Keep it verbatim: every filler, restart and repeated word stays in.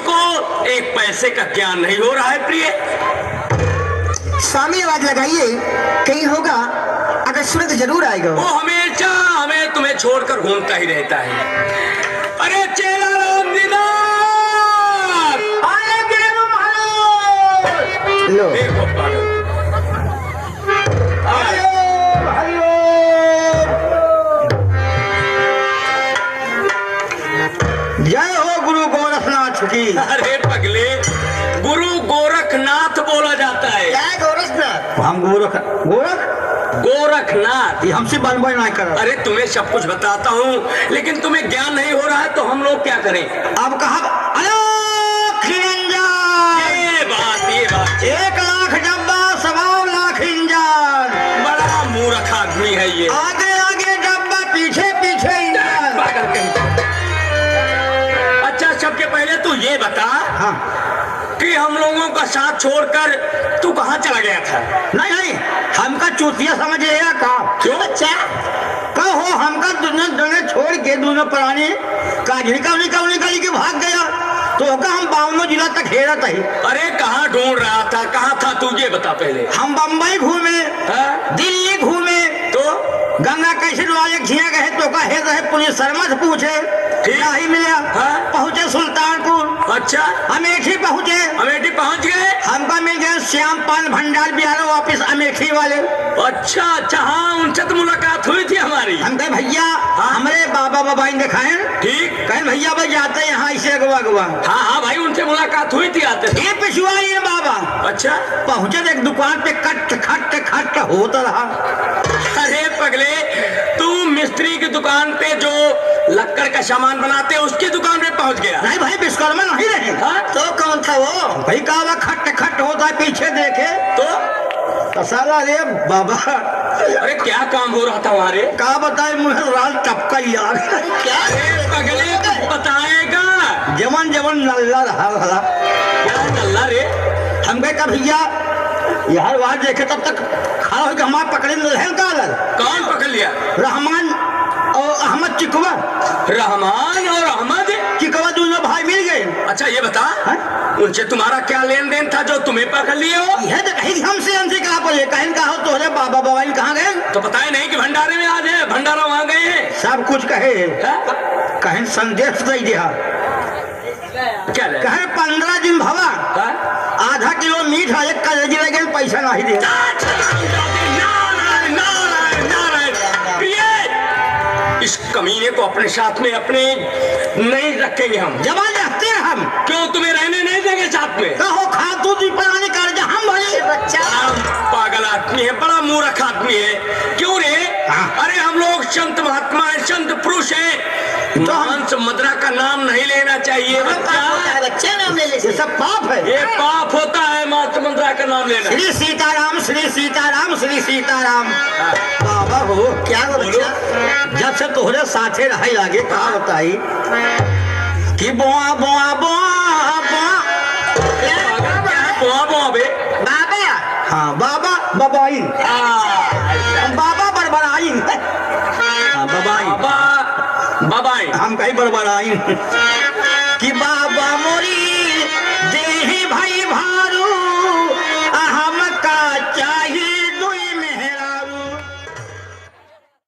को एक पैसे का ज्ञान नहीं हो रहा है, प्रिय। स्वामी, आवाज लगाइए, कहीं होगा, अगर सुने तो जरूर आएगा। वो हमेशा हमें तुम्हें छोड़कर घूमता ही रहता है। अरे चेला राम दीदार! अरे गिरे महाराज! लो। देखो पागल। हरि ओम, हरि ओम। जय हो गुरु गोरखनाथ की। अरे पगले, गुरु गोरखनाथ बोला जाता है। क्या है गोरखनाथ? हम गोरख, गोरख? गोरखनाथ। ये हमसे बनबे नहीं करत। अरे तुम्हें सब कुछ बताता हूँ, लेकिन तुम्हें ज्ञान नहीं हो रहा है, तो हम लोग क्या करें? अब कहा, अलख निरंजन। ये बात, ये बात। एक लाख डब्बा, सवा लाख इंजन। बड़ा मूर्ख आदमी है ये। आगे आगे डब्बा, पीछे पीछे इंजन। पागल कहीं। अच्छा, सबके पहले तू ये बता हाँ। कि हम लोगों का साथ छोड़कर तू कहाँ चला गया था? नहीं, नहीं, हमका चूतिया समझ रहे हैं का? क्यों? अच्छा। कहो, हमका दुनिया, दुनिया छोड़ के दोनों प्राणी काजनी कवनी कवनी गली के भाग गया, तो ओका हम बावनो जिला तक हेरत ही। अरे, कहाँ ढूंढ रहा था, कहाँ था तू, ये बता पहले। हम बम्बई घूमे, हाँ? दिल्ली घूमे, तो? गंगा कैसेट वाले के हियाँ गए, तो का हेर रहे, पुलिस शर्मा से पूछे, ठीक। नहीं मिला। हाँ? पहुँचे सुल्तानपुर। अच्छा। अमेठी पहुँचे। अमेठी पहुँच गए। हमका मिल गए श्याम पान भंडार बिहार वापस अमेठी वाले। अच्छा, अच्छा, हाँ, उनसे तो मुलाकात हुई थी हमारी। हम कहे, "भैया, हाँ। हमरे बाबा बबाइन दिखाएं।" ठीक। कहे, "भैया, भाई जाते हैं यहाँ, इसे अगवा, अगवा।" हाँ, हाँ, भाई, उनसे मुलाकात हुई थी आते समय। ये पिछुआ ये बाबा। अच्छा। पहुँचे तो एक दुकान पे खट, खट, खट होता रहा। अरे पगले, तू मिस्त्री की दुकान पे जो लक्कड़ का सामान बनाते हैं, उसकी दुकान पे पहुँच गया। नहीं भाई, विश्वकर्मा नहीं रहे। हाँ? तो कौन था वो? भाई, का हुआ, खट, खट होता है, पीछे देखे। तो? तो साला, अरे बाबा। अरे, क्या काम हो रहा था वहाँ रे? का बताए, मुझे राल टपका यार। अरे, क्या? अरे, पगले, तू बताएगा? जवन, जवन नल्ला रहा, रहा। क्या नल्ला रे? हम कहे, "का भैया, यार, वहाँ देखे, तब तक खड़ा होके हमार पकड़े में रहल का अलग?" कौन पकड़ लिया? रहमान और अहमद चिकवा। रहमान और अहमद? चिकवा दोनों भाई मिल गए। अच्छा, ये बता, हाँ? उनसे तुम्हारा क्या लेन देन था जो तुम्हें पकड़ लिए हो? यह तो कहीं हमसे, हमसे कहाँ पर ये कहन का हो, तोहरे बाबा बबाइन कहाँ गए? तो बताए नहीं कि भंडारे में आज है, भंडारा वहाँ गए हैं। सब कुछ कहे हैं। हाँ? कहें संदेश दे दिया। क्या ले? कहे, "पन्द्रह दिन भवा, हाँ? आधा किलो मीट है, एक कलेजी लगे, पैसा नहीं दे।" नारायण, नारायण, नारायण। प्रिय, इस कमीने को अपने साथ में अपने नहीं रखेंगे हम। जबान रखते हैं हम। क्यों, तुम्हें रहने नहीं देंगे साथ में? कहो, खातू जी परानी कर जा, हम भले बच्चा। बड़ा पागल आदमी है, बड़ा मूर्ख आदमी है। क्यों रे? हाँ। अरे, हम लोग संत महात्मा हैं, संत पुरुष हैं। तो हम मांस मदिरा का नाम नहीं लेना चाहिए, बच्चा। बच्चा नाम ले लेते। ये सब पाप है। ये पाप होता है मांस मदिरा का नाम लेना। श्री सीताराम, श्री सीताराम, श्री सीताराम। हाँ। बाबा हो। क्या हो बोलो। बच्चा? जब से तोहरे साथे रहे लागे, का बताई? कि बोआ, बोआ, बोआ, बोआ। क्या बोआ, बोआ बे? बाबा। हाँ, बाबा, बबाइन। हाँ। बाबा बरबराइन। हाँ, बबाइन। बाबा, बबाइन। हम कहीं बरबराइन। कि बाबा मोरी